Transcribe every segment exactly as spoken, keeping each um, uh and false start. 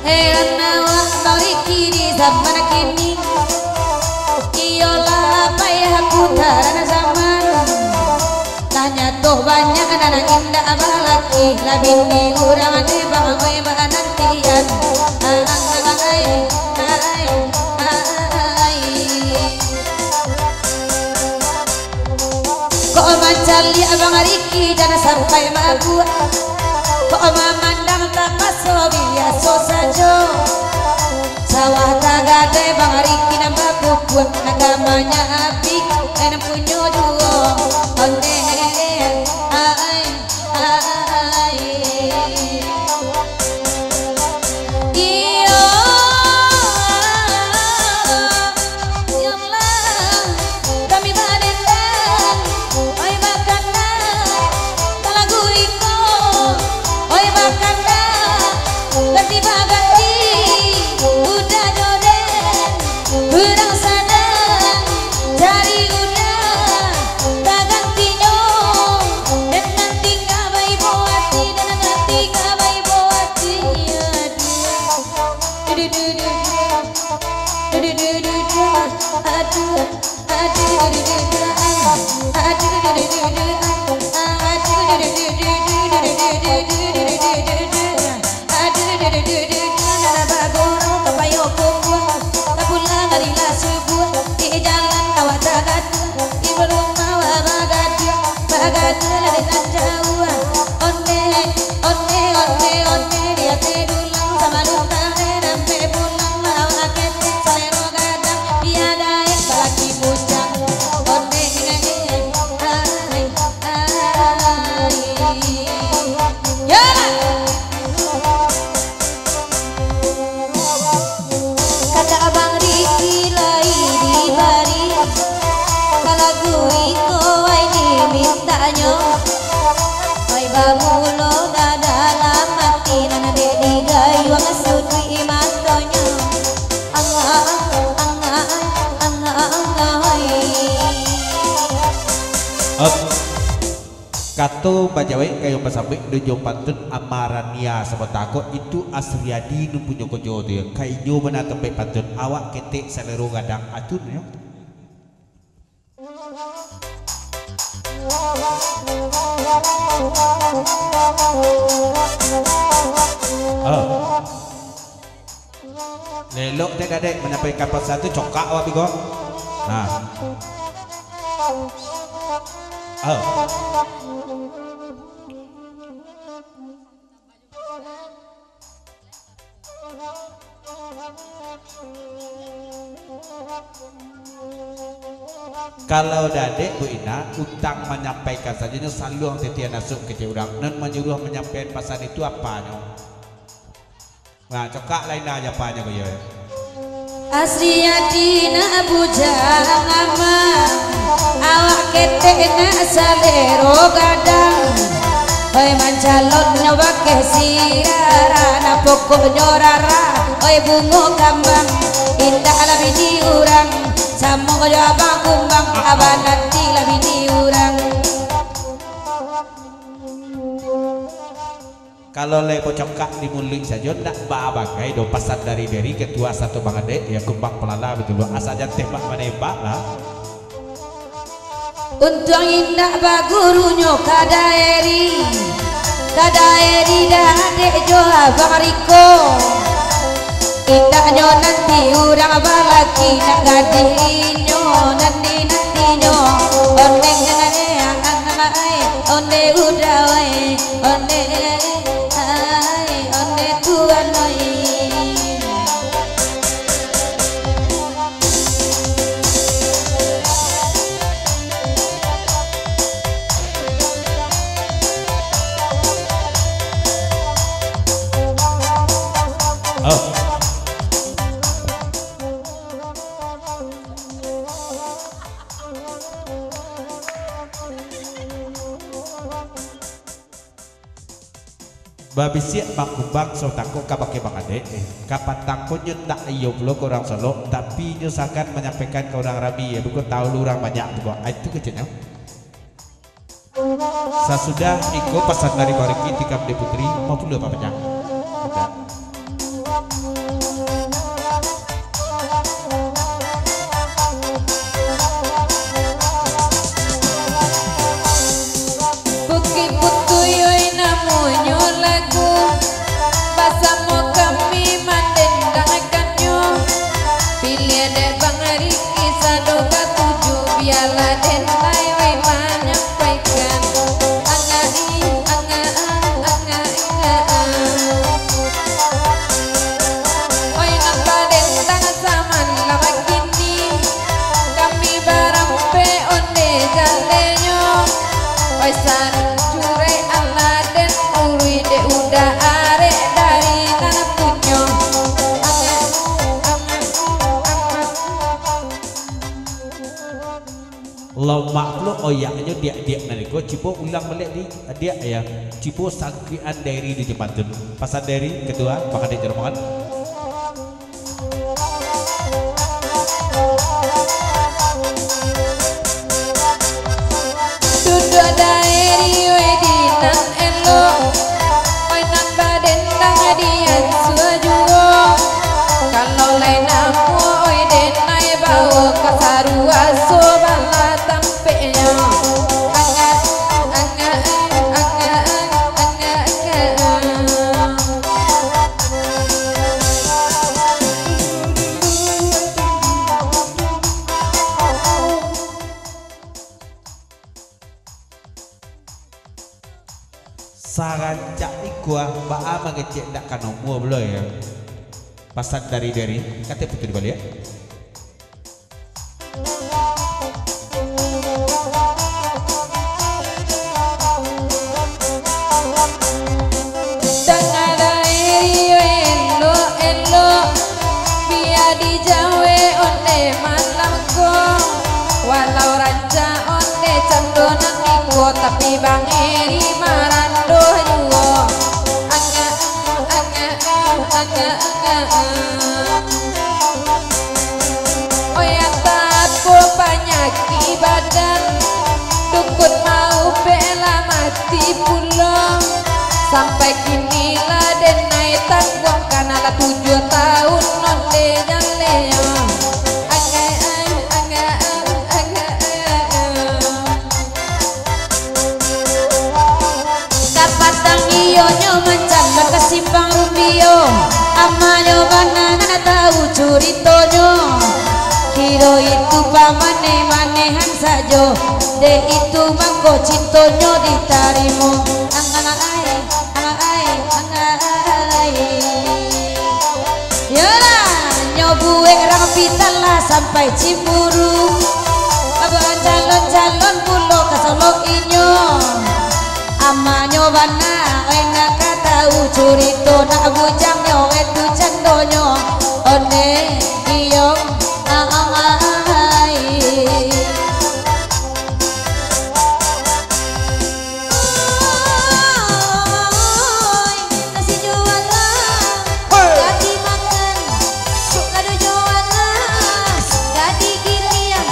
Heran awak bariki di zaman kini, iyolah payah putaran zaman. Lah nyato banyak nan indak balaki, lah bini urang ade bangoi banantian. Ai, ai, ai. Kok mancaliak Bang Riki jan sampai mabuak, kok mamandang tapaso biaso sajo. Sawah tagadai Bang Riki nan bapupuak, agamanya abih, nan punyo juo. Ondeh, ai, ai. Iyo, iyolah, kami badendang, oi bakandang, talagu iko, oi bakandang, ganti baganti, udah joden, urang sadang cari udah, tagantinyo, den nan tingga baibo ati, den nan tingga baibo ati, aduh. Kata Abang Riki lai dibari, ka lagu iko ai dimintanyo. Ai bamulo ka dalam ati, nan dek digayuang suduik matonyo. Ang, ang, ang, ang, ang, ang, ai. Up. Kato bajawek kayo basambuik dek jo pantun Amarania sabanta ko, itu Asriadi nan punyo kojo tu yo. Ka inyo bana tampek pantun, awak ketek salero gadang, a tu nyo. Ah. Lelok dek gadek manyampaikan pasan tu, cokak awak bigo. Nah. Oh. Kalau dadek Bu Ina, utang manyampaikan sajo nyo saluang titian asuak kecek urang. Nan manyuruah manyampaikan pasan itu apanyo? Nah, cokak lai nah japanyo ko yo. Asriadi nak bujang amang, awak ketek nak salero gadang. Oi mancalonnyo bakeh si Rara, nan pokoknyo Rara, oi bungo kambang. Indak lah bini urang, samo jo abang kumbang, abang nanti lah bini urang. Kalau lai bacokak di muluik sajo, ndak baa bagai doh pasan dari Deri, ketua Satu Bangadek, ya, Kumbang Pelala, betul. Asa jateh bak manembak lah. Untuang indak bagurunyo ka Daeri, ka Daeri dadek jo abang Riko. Indaknyo nanti urang balaki, nak gadih inyo nan dinantinyo. Ondeh, ondeh, ondeh udah, oi. Ondeh, ai, ondeh tuan, oi. Oh. Babisiak Bang Kumbang sautako kabake Bang Adek, eh, kapatang ko nyo ndak iyo pulo ka urang Solok, tapi nyo sagan manyampaikan ka urang rami, yo, beko tahu lo urang banyak tu ko. Ah, itu keceknyo. Sasudah iko pasan dari Bang Riki tikam dek Putri, mau pulo Bang Pajang. Sudah. Bukik Butuyuih namonyo lagu, basamo kami mandendangkannyo. Piliah dek Bang Riki sado katuju, bialah den lai wai manyampaikan. Angai, angai, angai, angai. Oi, nan badendang zaman lama kini, kami barampek onde jalenyo. Oi, sancurek alah den uruih dek udah arek dari nan punyo. Lomak pulo oyaknyo diak-diak nan iko, cubo ulang baliak di diak, yo. Cubo sangkuikan Dairi di jambatan. Pasan Dairi, ketua, bakadek jaro makan. Duduak Dairi weh di nan elok, oi nan badendang di ansua juo. Kalau lai namuah oi denai bao ka sarua so bala tampeknyo. Angak, angak, angak, angak, angak. Sarancak iko, ah, baa mangecek ndak ka nomor pulo, yo. Pasan dari, dari, kato Putri baliak. Danga Dairi elok-elok, bia dijawek onde malam ko. Walau rancak onde cando nan iko, tapi Bang Eri marando juo. Angak, angak, angak, angak. Oi, antah apo panyakik badan, dukun maubek lah mati pulo. Sampai kini lah denai tangguangkan, alah tujuah taun onde jaleh. Angak, angak, angak, angak. Kapatang iyo nyo mancaliak ka Simpang Rumbio, amanyo bana nan tahu curitonyo. Kiro itu pamanehan-manehan sajo, dek itu mangko cintonyo ditarimo. Angak ai, angak ai, angak ai. Yolah, nyo buek rang pitan lah sampai cimburu. Babuek calon-calon pulo ka Solok inyo. Amanyo bana, weh, nak ka tahu curito nak bujangnyo, weh, tu candonyo. Onde, iyo, ah, ah, ah, ai. Oi, nasi jo alah, ka dimakan. Kado jo alah, ka digiliang.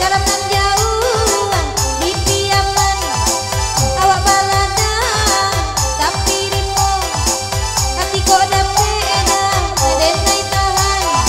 Garam nan jauah, dipiaman. Awak baladang, tapi rimo. Ati kok dapek dah, denai tahan.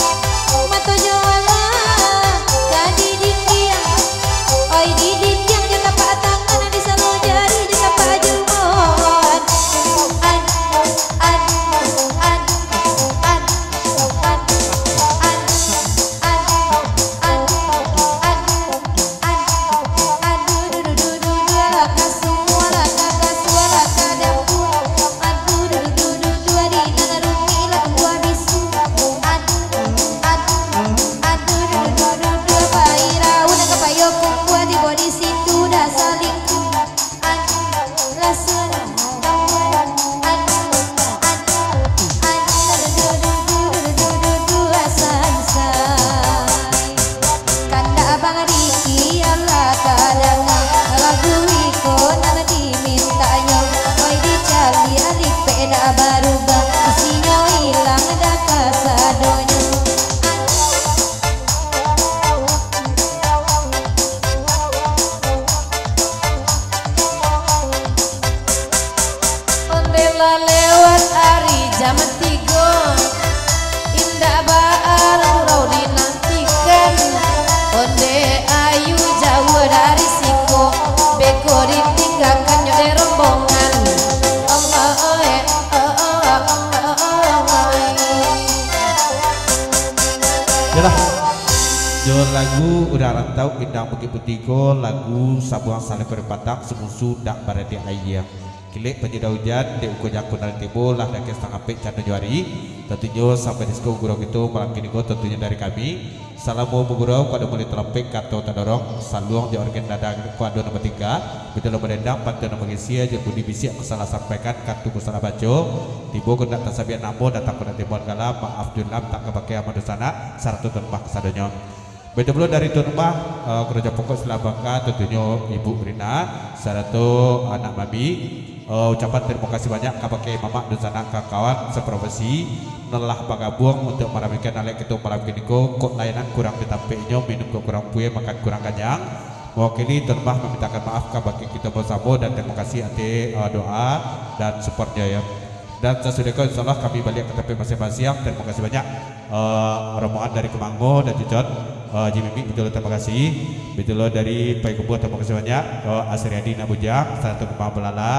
Lagu Urang Rantau Indang Bukik Putiah ko, lagu sabuang salai kori patang, samusu dak baradiak aia. Kilek panyudah ujan, dek uko jangko nan tibo, lah dakek satangah pek cando jo ari. Tantunyo sampai di siko gurau kito malam kini ko, tantunyo dari kami. Salamo bagurau, kok ado mulai talampek kato tadorong, saluang jo organ dada kok ado nan batingga, bitulah badendang, pantun nan bagisia, jo budi bisiak kok salah sampaikan, kato kok salah baco, tibo kok ndak tasabiak namo, datang kok ndak timbua gala, maaf jo lam, tak ka bakeh amah dunsanak, sarato Tuan Rumah kasadonyo. Baitu pulo dari Tuan Rumah, eh, karajo pokok Silaban Bangka, tantunyo Ibu Rina, sarato anak mami, eh, ucapan tarimo kasih banyak kabake mamak dunsanak, kawan saprofesi, nan lah bagabuang untuak maramikan alek kito malam kini ko, kok layanan kurang di tampeknyo, minum kok kurang pueh, makan kurang kanyang. Mawakili Tuan Rumah mamintakan maaf kabake kito basamo, dan tarimo kasih ateh, eh, doa dan supportnyo, yo. Dan sasudah ko, insyaallah kami baliak ka tampek masiang-masiang. Tarimo kasih banyak, eh, rombongan dari Kemango dan Cicon, eh, Ji Mimik, bitulah tarimo kasih. Bitulah dari Payakumbuah, tarimo kasih banyak, eh, Asriadi Nak Bujang, sarato Kemang Belala,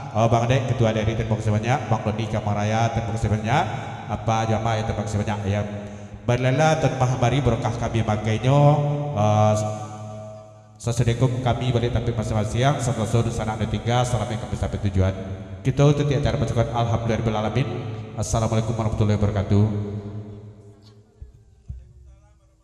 eh, Bang Dek, Ketua D R I, tarimo kasih banyak, Bang Doni Kamaraya, tarimo kasih banyak, Apa Jama, yo, tarimo kasih banyak, yo. Baliaklah Tuan Rumah mari, barokah kami mamakai nyo, eh, sasudah ko kami baliak tampek masiang-masiang, santoso dunsanak nan tingga, salamaik kami sampai tujuan. Kito tutuik acara baco Quran, alhamdulillahirabbil alamin. Assalamualaikum warahmatullahi wabarakatuh.